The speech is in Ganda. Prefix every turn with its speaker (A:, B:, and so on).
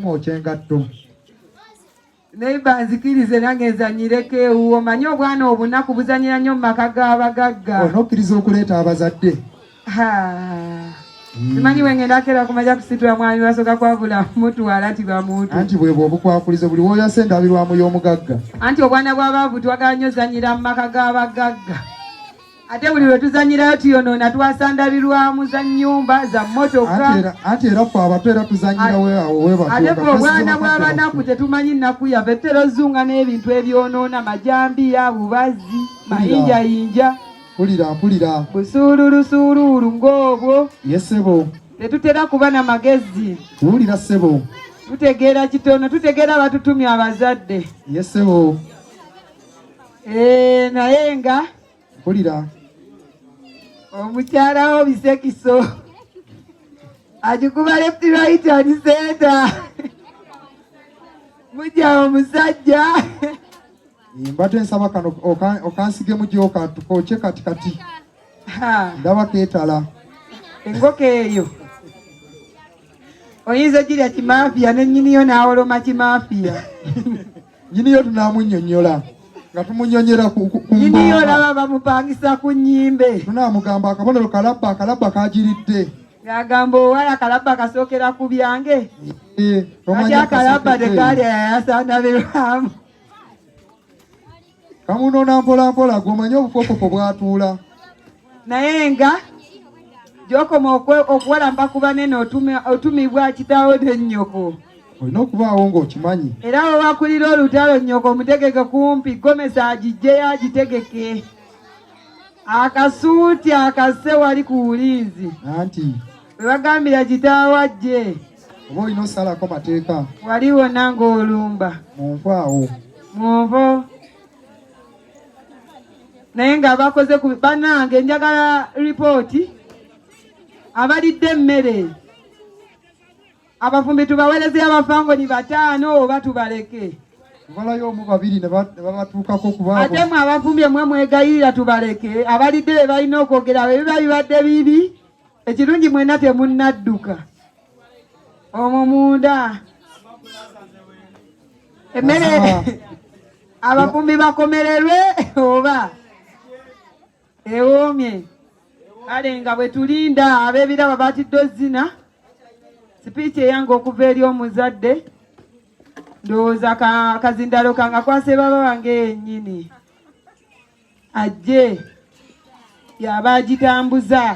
A: Mwokya engatto.
B: Neighbor, nzikirize nange nzanyireko ewuwo. Manyi obwana obunaku buzanyira nnyo mu maka g'abagagga.
A: Onokkiriza okuleeta abazadde?
B: Simanyi wengenda kera kumaja kusitula mwami basooka kwavula mutwala tibamuntu.
A: Anti bwebwo obukwakulizo, buli woyasa endabirwamu y'omugagga.
B: Anti obwana bw'abaavu twagala nnyo zanyira mu maka g'abagagga, ate buli lwe tuzanyirayo tuyonoona, twasa ndabirwamu za nnyumba, za mmotoka.
A: Anti era ffe abato era tuzanyirawo awo webatyo.
B: Ate ffe obwana bw'abanaku tetumanyi nnaku yaffe, tutera ozunga n'ebintu ebyonoona, majambiya, bubazzi, mayinjayinja.
A: Mpulira, mpulira.
B: Busuululusuuluulu ng'obwo.
A: Ye ssebo.
B: Tetutera kuba na magezi.
A: Wulira ssebo.
B: Tutegeera kitono, tutegeera batutumya abazadde.
A: Ye ssebo.
B: Naye nga
A: Mpulira.
B: Omukyala wo bisekiso agikuba left, right and center, mujja omusajja.
A: Mbadde nsaba kano okansigemu gyokantukokye kati kati. Ndaba keetala.
B: Enkoko eyo oyinza ogirya kimafiya, nennyiniyo n'awoloma kimafiya.
A: Nyiniyo tunaamunnyonnyola nga tumunyonyera ku
B: Nyiniyo
A: mbomba.
B: Olaba bamupangisa ku nnyimbe.
A: Tunaamugamba akabonero kalabba, akalabba kagiridde.
B: Ng'agamba owala kalabba kasookera ku byange.
A: Eh,
B: kati
A: tomanya
B: akalabba
A: kasookedde.
B: Tekalya yayasandabirwamu.
A: Kamunoona mpola mpola, gw'omanyi obukookoko bwatuula.
B: Naye nga gyokoma okuwalamba ku banene, otumibwa kitaawo ne nnyoko.
A: Olina okubaawo ng'okimanyi.
B: Era we wakulira olutalo, nnyoko omutegeke kumpi, gomesa agijjeyo agitegeke, akasuuti akase wali ku bulinzi.
A: Anti
B: we bagambira kitaawo ajje,
A: oba olina osalako mateeka.
B: Wali wonna ng'olumba.
A: Mu nfu awo.
B: Munvo. Naye nga bakoze ku bannange, njagala ripooti abalidde emmere. Abafumbi tubawerezeyo abafangoni bataano oba tubaleke?
A: Tubalayo omu, babiri ne babatuukako kuba
B: Ate mwe abafumbye, mwe mwegayirira tubaleke, abalidde be balina okwogera bwe biba bibadde bibi. Ekirungi mwena temunnadduka omwo munda emmere.
A: Mazima.
B: Abafumbi bakomererwe oba ewoomye? Kale nga bwe tulinda ab'ebirabo batidde ozina sipiiki eyange okuva eri omuzadde, ndowooza kazindalo kanga kwase baba wange yennyini ajje yaba agitambuza.